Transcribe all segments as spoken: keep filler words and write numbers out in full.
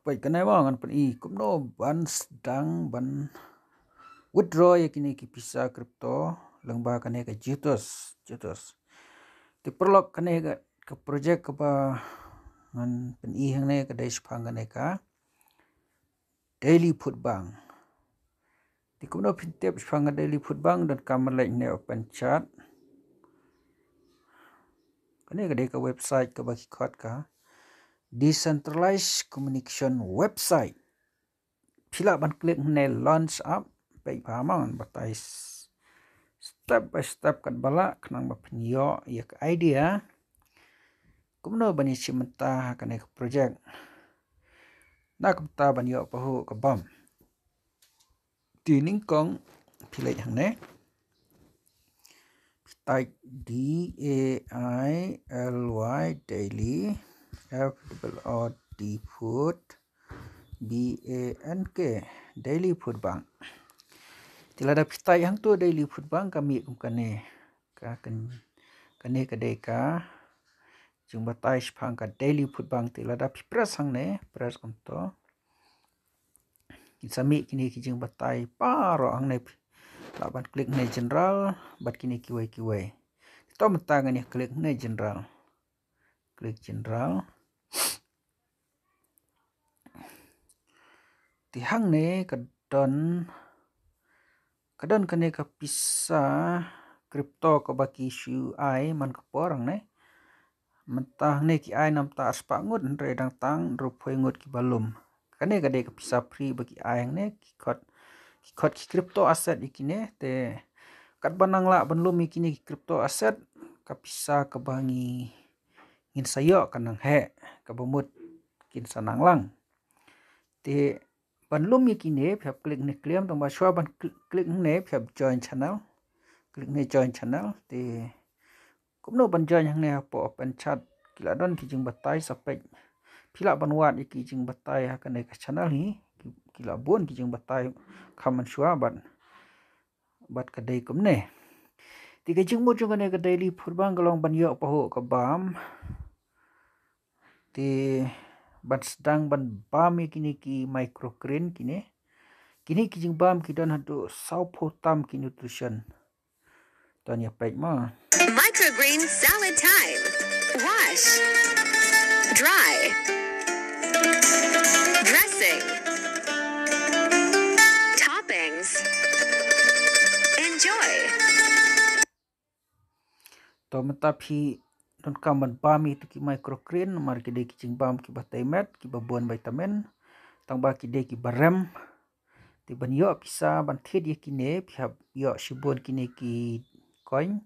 Peit kane ba ngan pyni kumno ban sdang ban withdraw ïa kine ki pisa crypto lyngba kane ka Jutus, Jutus. Te paralok, kane ka, ka project kaba ngan pyni hangne ka dei shaphang kane ka Daily Food Bank. Te kumno phin tip shaphang ka Daily Food Bank? Donkam ban leit hangne Open Chat. Kane ka dei ka website kaba ki khot ka Decentralized Communication Website. Phi lah ban click hangne Launch App. Peit ba ma ngan batai s-, step by step katba lah khnang ba phin ïoh ïa ka idea kumno ban ïashim bynta ha kane ka project. Na ka bynta ban ïoh pahuh ka bam, te nyngkong phi leit hangne, phi type D A I L Y, Daily, F O O D, Food, B A N K, Daily Food Bank. Te lada phi type hangto Daily Food Bank, ka mih kum kane. Ka kan-, kane ka dei ka jingbatai shaphang ka Daily Food Bank. Te lada phi press hangne, press kumto, kin sa mih kine ki jingbatai baroh hangne. Phi lah ban click hangne General bad kine kiwei kiwei. To mynta ngan ïa click hangne General. Click General. Te hangne ka don, ka don kane ka pisa crypto kaba ki shu ai man ka por hangne. Mynta hangne ki ai namar arspah ngut, hynrei dang tang hynriewphew ngut kiba lum. Kane ka dei ka pisa free ba ki ai hangne, ki khot, ki khot ki crypto asset ïa kine. Te katba nang lah ban lum ïa kine ki crypto asset, ka pisa kaba ngi, ngin sa ïoh ka nang heh, kaba mut kin sa nang lang. Te ban lum ïa kine phi hap click hangne claim, tang ba shuwa ban cl-, click hangne phi hap join channel. Click hangne join channel. Te kumno ban join hangne hapoh Open Chat? Ki la don ki jingbatai, sa peit. Phi lah ban wad ïa ki jingbatai ha kane ka channel hi. Ki, ki la bun ki jingbatai kham mynshuwa bad, bad ka dei kumne. Te ka jingmut jong kane ka Daily Food Bank ka long ban ïoh pahuh ka bam. Te ban sdang ban bam ïa kine ki microgreen kine. Kine ki jingbam ki don haduh sawphew tam ki nutrition. To ngin ïa peit mo. Microgreen salad time. Wash. Dry. Dressing. Toppings. Enjoy. To mynta phi donkam ban bam ïa kito ki microgreen, namar ki dei ki jingbam kiba tei met, kiba bun vitamin, tang ba ki dei kiba rem. Te ban ïoh pisa ban thied ïa kine, phi hap ïoh shibun kine ki coin.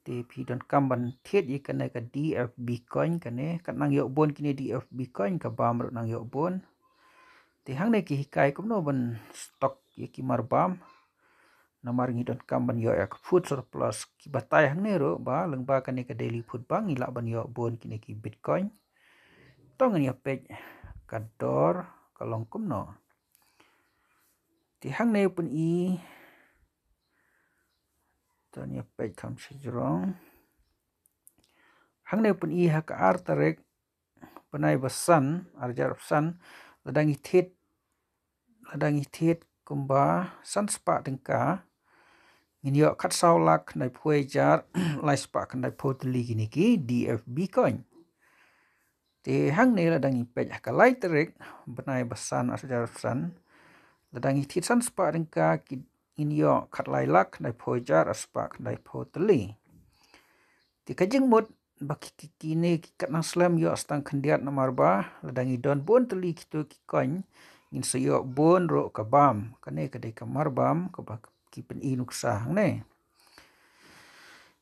Te phi donkam ban thied ïa kane ka D F B coin kane, kat nang ïoh bun kine D F B coin, ka bam ruh nang ïoh bun. Te hangne ki hikai kumno ban stock ïa ki marbam. Namar ngi donkam ban ïoh ïa ka food surplus. Ki batai hangne ruh ba lyngba kane ka Daily Food Bank ngi lah ban ïoh bun kine ki Bitcoin. To ngin ïa peit ka dor ka long kumno. Te hangne u pyni. To ngin ïa peit kham shajrong. Hangne u pyni ha ka ar tarik bnai ba san, ar hajar arphew san, lada ngi thied, lada ngi thied kumba san spah tyngka, ngin ïoh khatsaw lak khyndaiphew hajar lai spah khyndaiphew tylli kine ki D F B coin. Te hangne lada ngi peit ha ka lai tarik bnai ba san, ar hajar arphew san, lada ngi thied san spah tyngka ki, ngin ïoh khatlai lak khyndaiphew hajar ar spah khyndaiphew tylli. Te ka jingmut ba ki, ki, kine ki kat nang slem ïoh sa tang khyndiat, namar ba lada ngi don bun tylli kito ki coin, ngin sa ïoh bun ruh ka bam. Kane ka dei ka marbam kaba ki pyni nuksa hangne.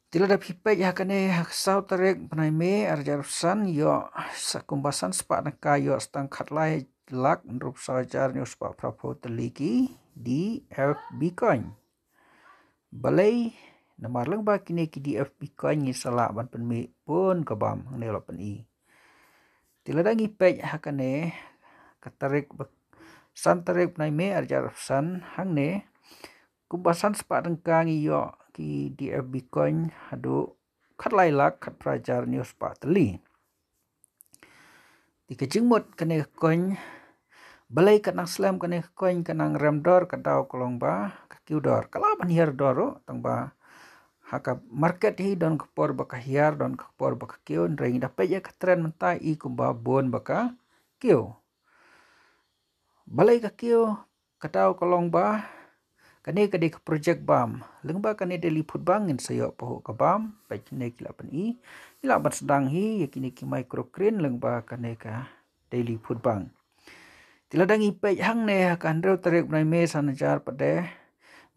Te lada phi peit ha kane ha ka saw tarik bnai May, ar hajar arphew san, ïoh sa kumba san spah tyngka ïoh sa tang khatlai lak hynriewphew saw hajar hynñiew spah phraphew tylli ki D F B coin. Balei? Namar lyngba kine ki D F B coin ngi sa lah ban pynmih bun ka bam, hangne la pyni. Te lada ngi peit ha kane ka tarik ba san tarik bnai May, ar hajar arphew san, hangne kumba san spah tyngka ngi ïoh ki D F B coin haduh khatlai lak khatphra hajar hynñiew spah tylli. Te ka jingmut kane ka coin, balei ka nang slem kane ka coin, ka nang rem dor, ka daw ka long ba ka kiew dor. Ka lah ban hiar dor ruh, tang ba ha ka market hi don ka por ba ka hiar, don ka por ba ka kiew, hynrei ngi da peit ïa ka trend mynta i kumba bun ba ka kiew. Balei ka kiew, ka daw ka long ba kane ka dei ka project bam. Lyngba kane Daily Food Bank ngin sa ïoh pahuh ka bam, peit kine ki lah pyni. Ki lah ban sdang hi ïa kine ki microgrid lyngba kane ka Daily Food Bank. Te lada ngi peit hangne ha ka hynriew tarik bnai May san hajar pat de,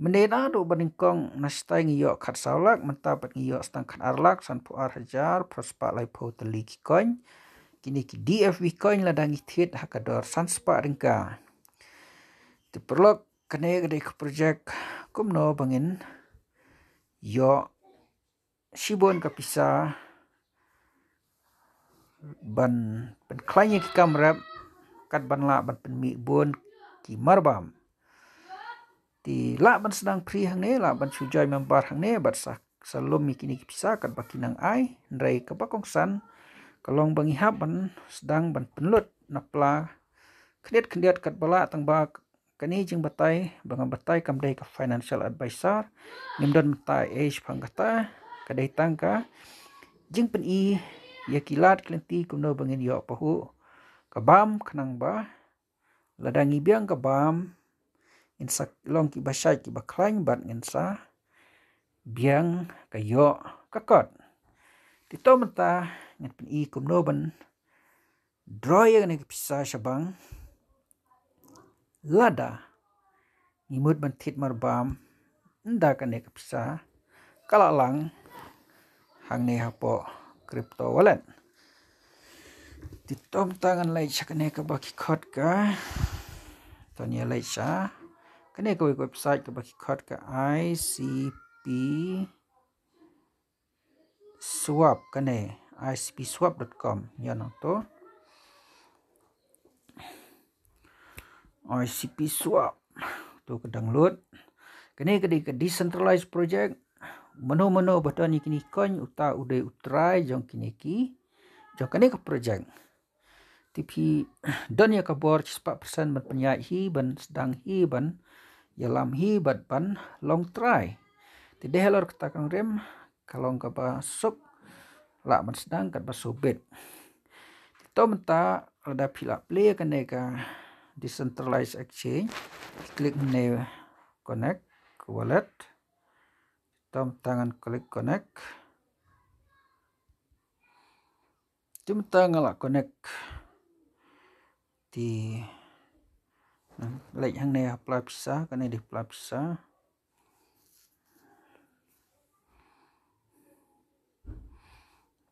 mynne naduh ba nyngkong na shatai ngi ïoh khatsaw lak, mynta pat ngi ïoh sa tang khatar lak sanphew ar hajar phra spah laiphew tylli ki coin. Kine ki D F B coin lada ngi thied ha ka dor san spah tyngka. Te paralok, kane ka dei ka project kumno ba ngin ïoh shibun ka pisa ban pynkhlaiñ ïa ki kam rep, kat ban lah ban pynmih bun ki marbam. Te lah ban sdang free hangne, lah ban shu join member hangne, bad sa, sa lum ïa kine ki pisa kat ba ki nang ai, hynrei kaba kongsan ka long ba ngi hap ban sdang ban pynlut na pla khyndiat khyndiat kat ba lah, tang ba kane jingbatai ba nga batai kam dei ka financial advisor, ngim don mynta ei shaphang kata, ka dei tang ka jingpyni ïa ki lad ki lynti kumno ba ngin ïoh pahuh ka bam, khnang ba lada ngi biang ka bam ngin sa long kiba shait kiba khlaiñ bad ngin sa biang ka ïoh ka kot. Te to mynta ngin pyni kumno ban draw ïa kane ka pisa sha bank. Lada ngi mut ban thied marbam, ynda kane ka pisa ka la lang hangne hapoh crypto wallet. Te to mynta ngan leit sha kane kaba ki khot ka, to ngi leit sha kane ka website kaba ki khot ka I C P Swap, kane I C P swap dot com, ïa nangto. I C P Swap, to ka download. Kane ka dei ka decentralized project. Mano mano ba don ïa kine ki coin, uta u dei u trai jong kine ki, jong kane ka project. Te phi don ïa ka bor shispah percent ban pynïaid hi, ban sdang hi, ban ïalam hi bad ban long trai. Te dei halor kata ka nongrim ka long kaba suk, lah ban sdang katba shu bit. Te to mynta lada phi lah plie kane ka decentralized exchange, click ne connect wallet. To mynta ngan click connect. Te mynta nga la connect. Te leit hangne ha pla pisa, kane dei pla pisa.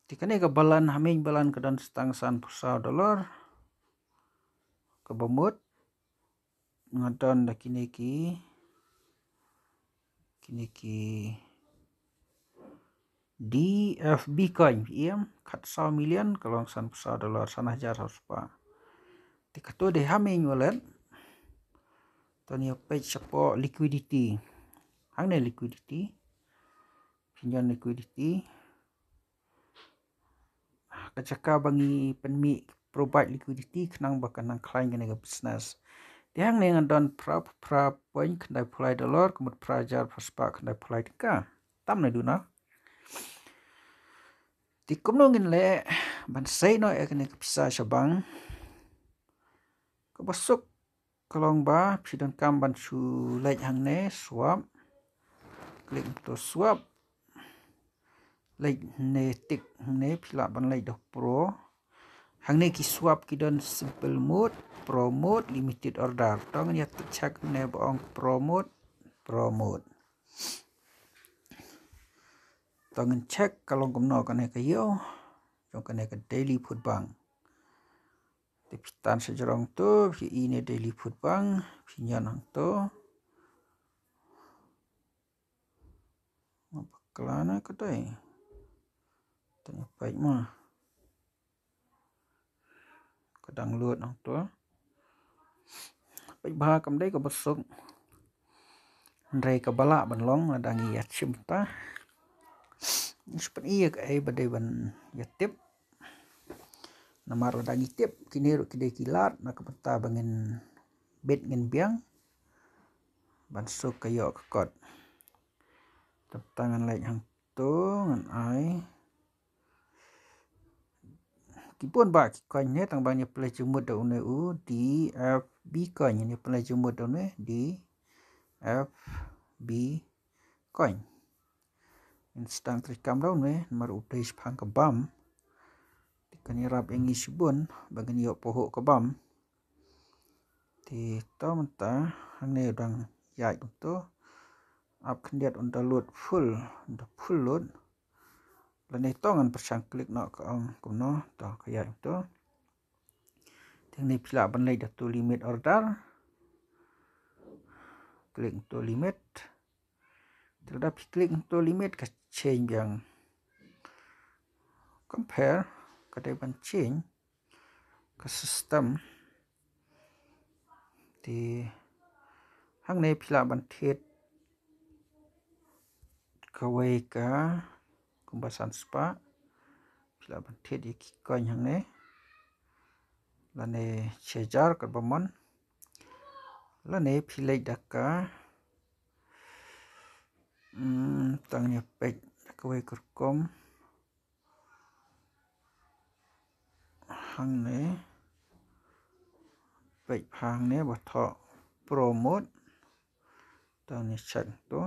Te kane ka balan, ha main balan ka don sa tang sanphew saw dollar. Kaba mut nga don da kine ki, kine ki D F B coin, em, khatsaw million, ka long sanphew saw dollar, san hajar saw spah. Te kato dei ha main wallet. To ngi peit shapoh liquidity. Hangne liquidity. Pynïon liquidity. Ka jaka ba ngi pynmih provide liquidity khnang ba kan nang khlaiñ kane ka business. Te hangne nga don phra, phra point khyndai phew lai dollar, ka mut phra hajar phra spah khyndai phew lai tyngka. Tam na duna. Te kumno ngin leh ban sei noh ïa kane ka pisa sha bank? Kaba suk ka long ba phi donkam ban shu leit hangne swap. Click to swap. Leit hangne, tick hangne, phi lah ban leit da pro. Hangne ki swap ki don simple mode, pro mode, limited order. To ngin ïa check hangne ba ong pro mode, pro mode. To ngin check ka long kumno kane ka ïew jong kane ka Daily Food Bank. Te phi tan sha jrong to, phi i ne Daily Food Bank, phi ñion hangto. Bakla na ka dei. Te peit ma. Ka download hangto. Peit bha, kam dei kaba suk. Hynrei kaba lah ban long lada ngi ïa shim ta. Ngi shu pyni ïa kaei ba dei ban ïa tip. Namar lada ngi tip, kine ruh ki dei ki lad na ka bynta ba ngin bit ngin biang ban suk ka ïoh ka kot. Te mynta ngan leit hangto, ngan ai ki bun bah ki coin ne, tang ba ngi pynleit jingmut da une u DFB coin, ngi pynleit jingmut da une DFB coin. Ngin sdang treikam da une, namar u dei shaphang ka bam. Te kan ïarap ïa ngi shibun ba ngin ïoh pynhok ka bam. Te to mynta hangne u dang ïaid kumto. Ap khyndiat un da load full, un da full load. Lane to ngan pyrshang klik noh ka ong kumno, to ka ïaid kumto. Te hangne phi lah ban leit da to limit order. Klik to limit. Te lada phi klik to limit ka change biang. Compare, ka dei ban change ka system. Te hangne phi lah ban thied kawei ka kumba san spah. Phi lah ban thied ïa ki coin hangne. Lane shi hajar katba mon. Lane phi leit da ka, hmm, tang ïa peit da kawei ka rukom. Hangne. Peit hangne ba thoh promote. Tang ïa check to.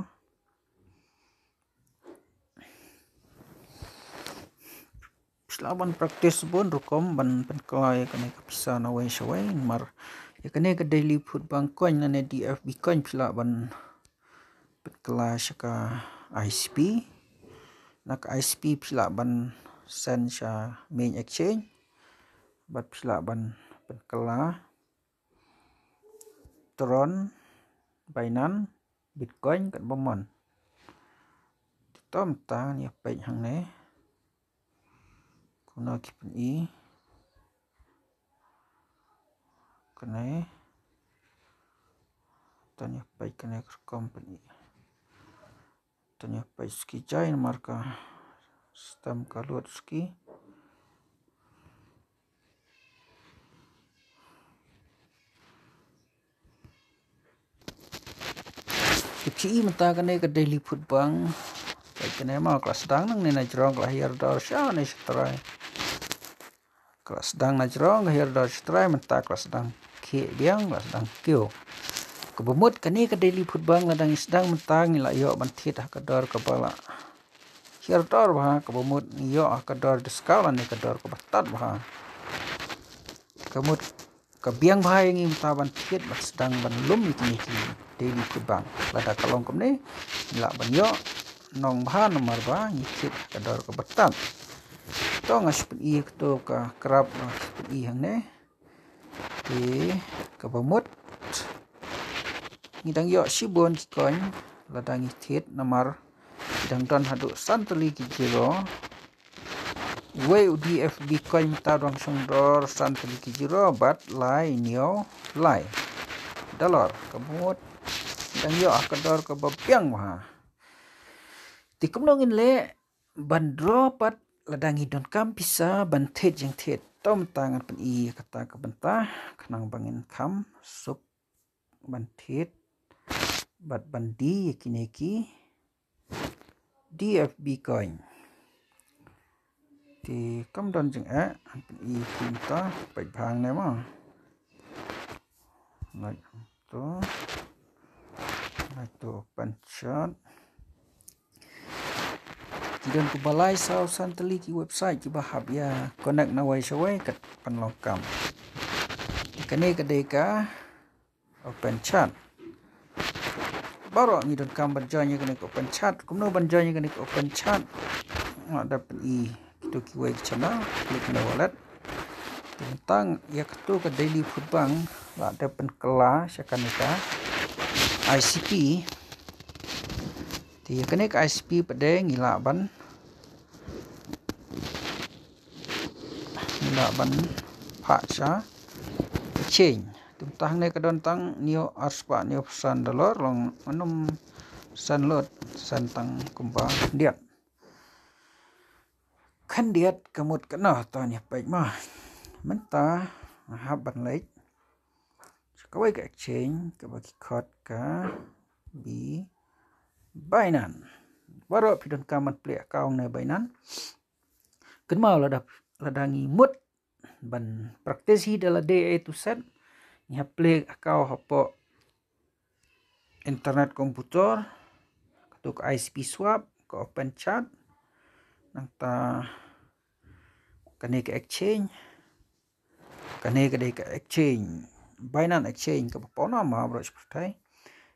Phi lah ban practice bun rukom ban pynkylla ïa kane ka pisa na wei sha wei, namar ïa kane ka Daily Food Bank coin lane DFB coin phi lah ban pynkylla sha ka ICP. Na ka ICP phi lah ban send sha main exchange. Bad phi lah ban pynkylla Tron, Binance, Bitcoin katba mon. Te to mynta ngan ïa peit hangne. Kumno ki pyni. Kane. To ngan ïa peit kane ka rukom pyni. To ngan ïa peit suki jai namar ka system ka lut suki. Te phi i mynta kane ka Daily Food Bank. Peit kane ma ka la sdang nangne na jrong, ka la hiar dor sha ne sha trai. Ka la sdang na jrong, ka hiar dor sha trai, mynta ka la sdang khie biang, ka la sdang kiew. Kaba mut kane ka Daily Food Bank lada ngi sdang mynta ngi la ïoh ban thied ha ka dor kaba la hiar dor bha, kaba mut ngi ïoh ha ka dor discount lane ka dor kaba tad bha. Ka mut ka biang bha ïa ngi mynta ban thied, ban sdang ban lum ïa kine ki Daily Food Bank. Lada ka long kumne ngi lah ban ïoh nong bha namar ba ngi thied ha ka dor kaba tad. To nga shu pyni ïa kato ka graph nga shu pyni hangne. Te kaba mut ngi dang ïoh shibun ki coin lada ngi thied namar ngi dang don haduh san tylli ki zero. Wei u DFB coin mynta u dang shong dor san tylli ki zero bad lai hynñiew lai dollar. Kaba mut ngi dang ïoh ha ka dor kaba biang bha. Te kumno ngin leh ban draw pat lada ngi donkam pisa ban thied jingthied? To mynta ngan pyni ïa kata ka bynta khnang ba ngin kham suk ban thied bad ban die ïa kine ki DFB coin. Te kam don jingeh, ngan pyni ïa ki mynta, peit bha hangne ma. Like to. Like to open chart. Ki don kumba lai saw san tylli ki website kiba hap ïa connect na wei sha wei kat pynlong kam. Te kane ka dei ka open chart. Baroh ngi donkam ban join ïa kane ka open chart. Kumno ban join ïa kane ka open chart? Nga dep pyni kito kiwei ki channel, klik na wallet. Te mynta ïa kato ka Daily Food Bank la dep pynkylla sha kane ka ICP. Te ïa kane ka ICP pat de ngi lah ban, ngi lah ban phah sha exchange. Te mynta hangne ka don tang hynñiew ar spah hynñiew phew san dollar, long ngam send lut, send tang kumba khyndiat. Khyndiat ka mut katno, to ngan ïa peit ma. Mynta nga hap ban leit sha kawei ka exchange kaba ki khot ka Bi Binance. Baroh phi donkam ban plie account ne Binance. Kynmaw lada, lada ngi mut ban practice hi da lade A to Z, ngi hap plie account hapoh internet computer, kato ka I C P swap, ka Open Chart, nangta kane ka exchange, kane ka dei ka exchange, Binance Exchange kaba pawnam ha baroh shi pyrthei.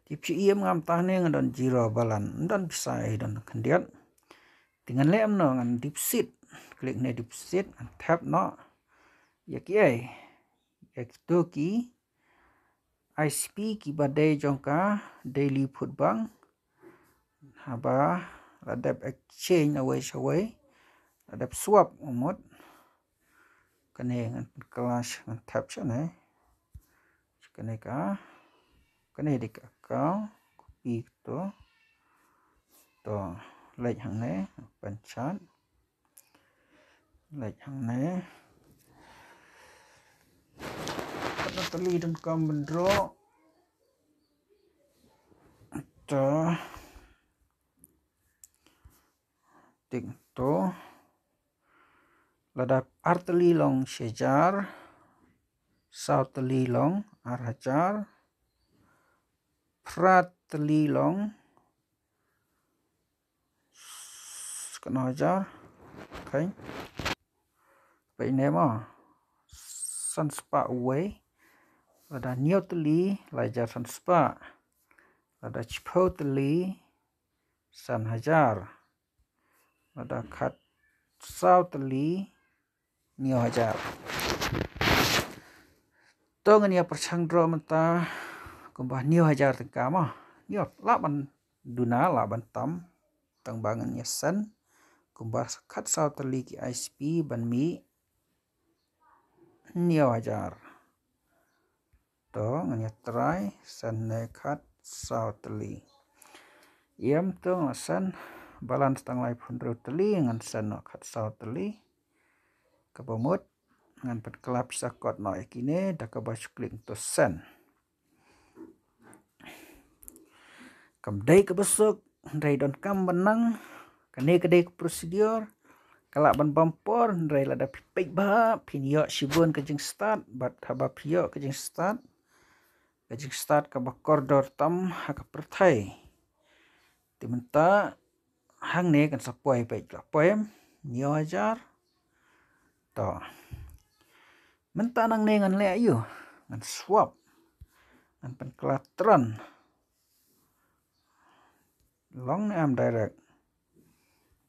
Te phi ïohi mynta hangne nga don zero balance, nga don pisa hi, don khyndiat. Te ngan leh kumno, ngan deposit, click ne deposit, ngan thep noh ïa kiei, ïa kito ki I C P kiba dei jong ka Daily Food Bank. Haba la dep exchange awei sha wei, la dep swap, u mut kane ngan pynkylla, ngan thep shane. Kane ka, kane dei ka account, copy to. To, leit hangne, Open Chart. Leit hangne. Katno tylli donkam ban draw? To, tik to. Lada ar tylli long shi hajar, saw tylli long ar hajar, phra tylli long kano hajar. Kheiñ. Peit ne mo, san spah uwei. Lada hynñiew tylli, lai hajar san spah. Lada shiphew tylli, san hajar. Lada khatsaw tylli, hynñiew hajar. To ngan ïa pyrshang draw mynta kumba hynñiew hajar tyngka mo. Hynñiew, lah ban duna, lah ban tam. Tang ba ngan ïa send kumba khatsaw tylli ki I C P ban mih hynñiew hajar. To ngan ïa try send ne khatsaw tylli. Ïam, to ngan send, balance tang laiphew hynriew tylli, ngan send noh khatsaw tylli. Kaba mut ngan pynkylla pisa kot noh ïa kine da kaba shu click to send. Kam dei kaba suk, hynrei donkam ban nang, kane ka dei ka procedure, ka lah ban bam por, hynrei lada phi peit bha, phin ïoh shibun ka jingstad, bad haba phi ïoh ka jingstad, ka jingstad kaba kordor tam ha ka pyrthei. Te mynta hangne kan sa poi, peit la poi, hynñiew hajar. To. Mynta nangne ngan leh aïu, ngan swap, ngan pynkylla Tron. Long ne em direct?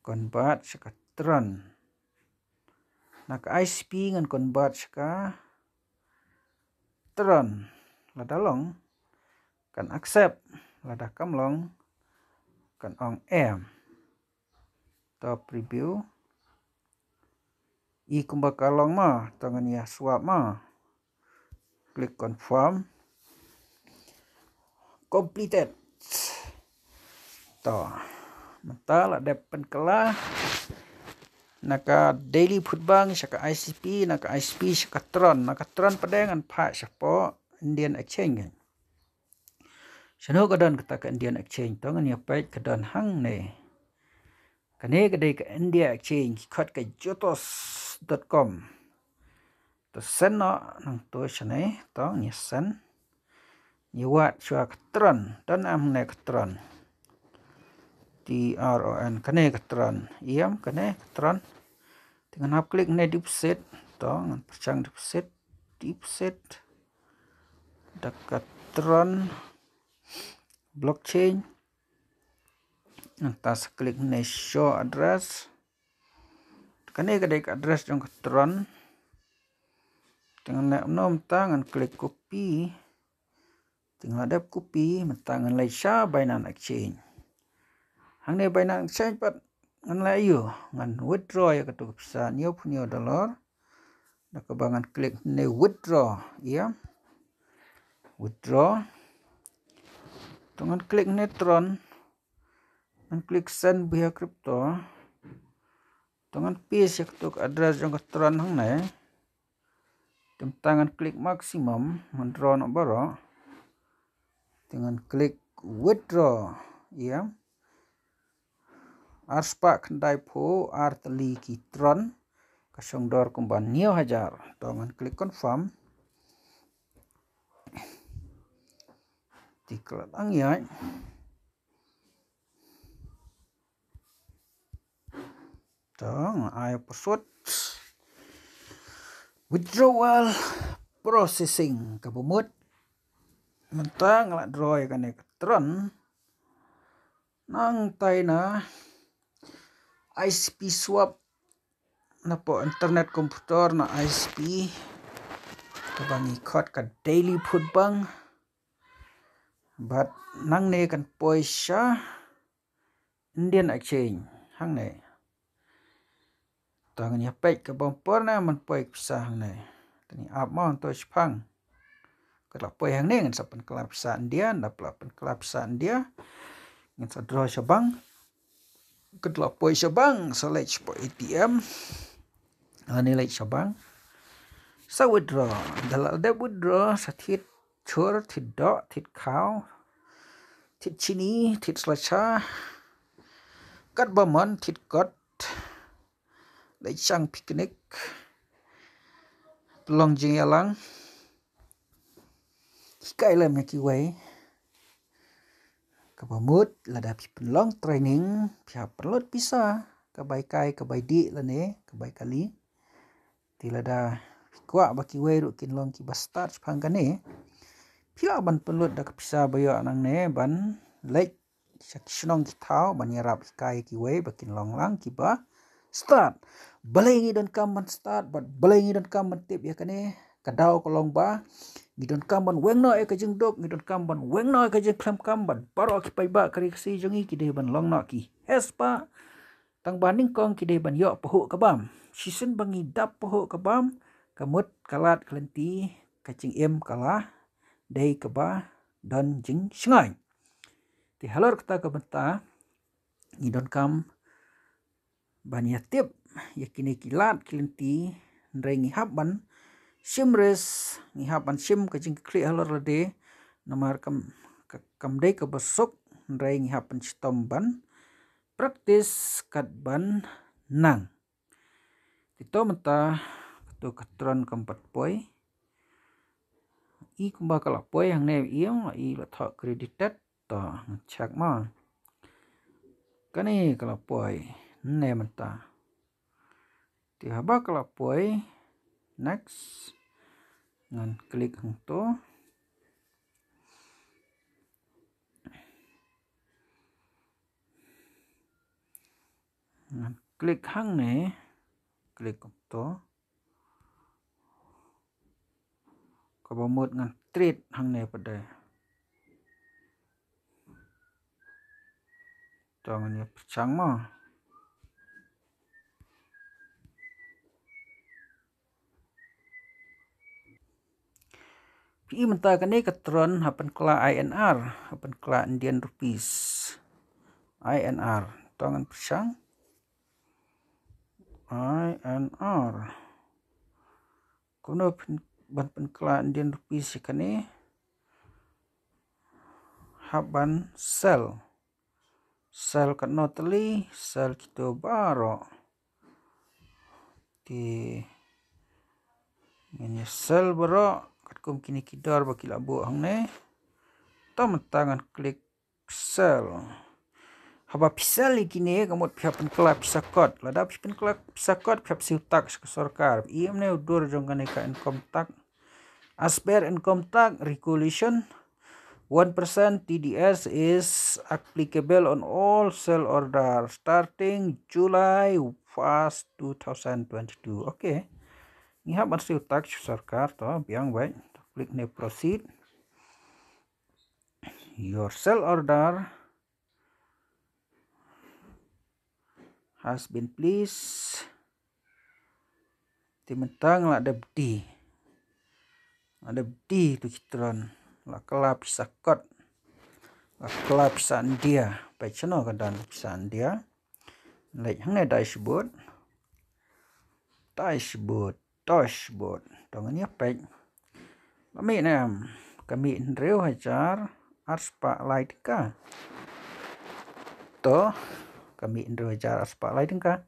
Convert sha ka Tron. Na ka I C P ngan convert sha ka Tron. Lada long kan accept, lada kam long kan ong em. To preview. I kumba ka long ma, to ngan ïa swap ma. Click confirm. Completed. To, mynta la dep pynkylla na ka Daily Food Bank sha ka I C P, na ka I C P sha ka Tron, na ka Tron pat de ngan phah shapoh Indian Exchange. Shano ka don kata ka Indian Exchange? To ngan ïa peit, ka don hangne. Kane ka dei ka India Exchange, ki khot ka jotos dot com. To send noh nangto shane, to ngan ïa send. Ngi wad shuwa ka Tron, don em hangne ka Tron. T R O N, kane ka Tron. Ïam, kane ka Tron. Te ngan hap click ne deposit, to ngan pyrshang deposit, deposit da ka Tron blockchain. Ngan ta sa click ne show address. Kane ka dei ka address jong ka Tron. Te ngan leh kumno mynta, ngan click copy. Te ngan la dep copy, mynta ngan leit sha Binance Exchange. Hangne Binance Exchange pat ngan leh aïu, ngan withdraw ïa kato ka pisa hynñiewphew hynñiew dollar. Da kaba ngan click ne withdraw, ïa. Withdraw. To ngan click ne Tron. Ngan click send via crypto. To ngan paste ïa kato ka address jong ka Tron hangne. Te mynta ngan klik maximum, ngan draw noh baroh. Te ngan klik withdraw. Ïa. Ar spah khyndai phew ar tylli ki tron. Ka shong dor kumba hynñiew hajar. To ngan klik confirm. Te ka la dang ïaid. To nga ai password. Withdrawal processing, kaba mut mynta nga la draw ïa kane ka tron. Nangta na I S P swap na pdeng internet computer na I S P, kaba ngi khot ka Daily Food Bank. Bad nangne kan poi sha Indian Exchange hangne. To ngan ïa peit ka bumper ne ban poi pisa hangne. Te ngi ap mo, to shipang. Ka la poi hangne, ngan sa pynkylla pisa India, nda pla pynkylla pisa India. Ngan sa draw sha bank. Ka la poi sha bank, sa leit sha A T M. Lane leit sha bank. Sa withdraw, da la dep withdraw, sa thied chur, thied doh, thied khaw, thied chini, thied slasha. Katba mon, thied kot. Leit shang picnic. Pynlong jingïalang. Hikai lem ïa kiwei. Kaba mut lada phi pynlong training, phi hap pynlut pisa. Ka bai kai, ka bai dih lane, ka bai kali. Te lada phi kwah ba kiwei ruh kin long kiba start shaphang kane, phi lah ban pynlut da ka pisa ba ïoh nangne ban leit sha ki shnong ki thaw ban ïarap hikai kiwei ba kin long lang kiba start. Balei ngi donkam ban start, bad balei ngi donkam ban tip ïa kane, ka daw ka long ba ngi donkam ban weng noh ïa ka jingduk, ngi donkam ban weng noh ïa ka jingkhlem kam, bad baroh ki paidbah ka ri Khasi jong ngi ki dei ban long noh ki heh spah. Tang ba nyngkong ki dei ban ïoh pahuh ka bam. Shisien ba ngi dap pahuh ka bam, ka mut ka lad ka lynti, ka jingim ka la dei kaba don jingshngaiñ. Te halor kata ka bynta ngi donkam ban ïa tip ïa kine ki lad ki lynti, hynrei ngi hap ban shim risk, ngi hap ban shim ka jingkitkhlieh halor lade, namar kam, ka, kam dei kaba suk, hynrei ngi hap ban shitom ban practice kat ban nang. Te to mynta kato ka tron kam pat poi. I kumba ka la poi hangne, i ong i la thoh credited. To ngan check ma. Kane ka la poi. Ne mynta. Te haba ka la poi, next. Ngan klik hangto. Ngan klik hangne, klik hangto. Kaba mut ngan trade hangne pat de. To ngan ïa pyrshang mo. Phi i mynta kane ka tron ha pynkylla I N R, ha pynkylla Indian rupees. I N R. To ngan pyrshang. I N R. Kumno pyn-, ban pynkylla Indian rupees ïa kane. Hap ban sell. Sell katno tylli, sell kito baroh. Te ngan ïa sell baroh, katkum kine ki dor ba ki la buh hangne. To mynta ngan klik sell. Haba phi sell ïa kine, ka mut phi hap pynkylla pisa kot. Lada phi pynkylla pisa kot, phi hap siew tax sha ka sorkar. Ïa mane u dur jong kane ka income tax. As per income tax regulation, one percent T D S is applicable on all sale order starting July first, two thousand twenty-two. Okay. Ngi hap ban siew tax sha sorkar to, biang beit. Klik ne proceed. Your sale order has been placed. Te mynta nga la dep die. Nga la dep die tu ki tron. La kylla pisa kot. La kylla pisa India. Peit shano ka don pisa India. Leit hangne dashboard. Dashboard. dashboard. To ngin ïa peit. Ka mih ne em, ka mih hynriew hajar arspah lai tyngka. To, ka mih hynriew hajar arspah lai tyngka.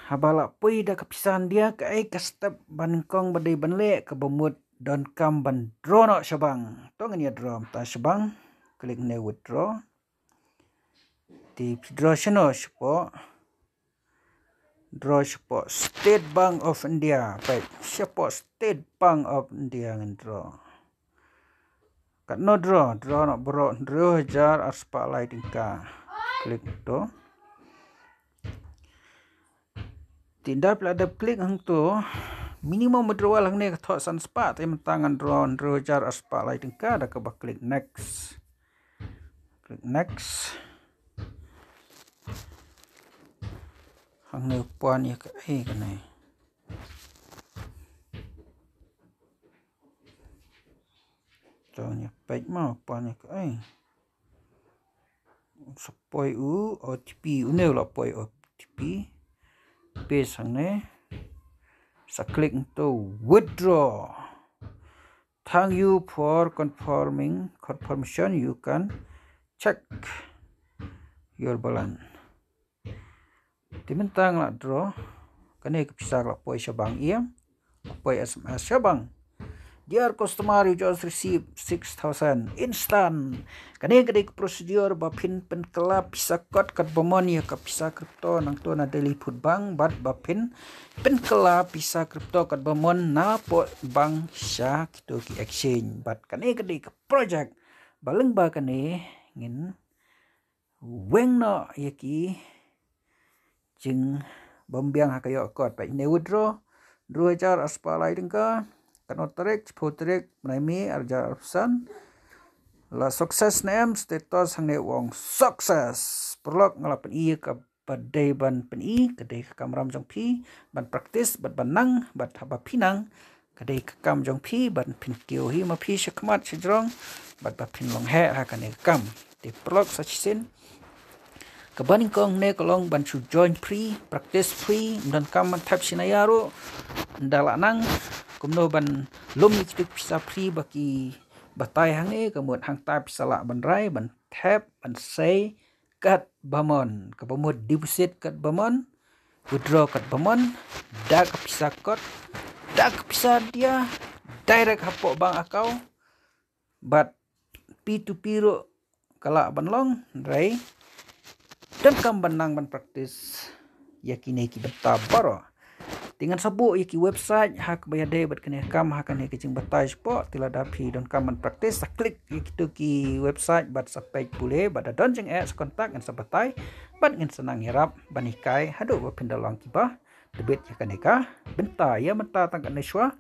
Haba la poi da ka pisa India, kaei ka step ba nyngkong ba dei ban leh, kaba mut donkam ban draw noh sha bank. To ngin ïa draw mynta sha bank. Click ne withdraw. Te phi draw shano? Shapoh, draw shapoh State Bank of India. Peit, shapoh State Bank of India ngin draw. Katno draw? Draw noh baroh hynriew hajar arspah lai tyngka. Click to. Te ynda phi la dep click hangto, minimum withdrawal hangne ka thoh san spah, te mynta ngan draw hynriew hajar arspah lai tyngka da kaba click next. Click next. Hangne u pan ïa kaei kane. To ngin ïa peit ma u pan ïa kaei. Sa poi u O T P, une u la poi O T P. Paste hangne. Sa click hangto withdraw. Thank you for confirming, confirmation, you can check your balance. Te mynta nga la draw. Kane ka pisa ka la poi sha bank ïa. Poi S M S sha bank. Dear customer, you just received six thousand instant. Kane ka dei ka procedure ba phin pynkylla pisa kot katba mon ïa ka pisa crypto nangto na Delhi Food Bank, bad ba phin pynkylla pisa crypto katba mon napoh bank sha kito ki exchange. Bad kane ka dei ka project ba lyngba kane ngin weng noh ïa ki jingbymbiang ha ka ïoh kot. Peit ne withdraw, hynriew hajar arspah lai tyngka. Katno tarik? Shiphew tarik bnai May, arhajar arphew san. La success ne em? Status hangne u ong success. Paralok, nga la pyni ïa kaba dei ban pyni, ka dei ka kamram jong phi ban practice bad ban nang, bad haba phi nang, ka dei ka kam jong phi ban pynkiew hi ma phi sha khmat sha jrong bad ba phin long heh ha kane ka kam. Te paralok, sa shisien kaba nyngkong ne ka long ban shu join free, practice free, ym donkam ban thep shi naya ruh. Ynda la nang, kumno ban lum ïa kito ki pisa free ba ki batai hangne, ka mut hangta phi sa lah ban rai ban thep, ban sei katba mon, kaba mut deposit katba mon, withdraw katba mon, da ka pisa kot, da ka pisa India, direct hapoh bank account. Bad P two P ruh ka lah ban long, hynrei donkam ban nang ban practice ïa kine ki bynta baroh. Te ngan sa buh ïa ki website ha kaba ïadei bad kane ka kam ha kane ka jingbatai shapoh. Te lada phi donkam ban practice, sa click ïa kito ki website bad sa peit pule, bad da don jingeh sa contact, ngan sa batai bad ngan sa nang ïarap ban hikai haduh ba phin da long kiba tbit ïa kane ka bynta. Ïa mynta tang katne shuwa,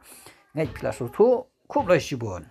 ngeit phi la sngewthuh. Khublei shibun.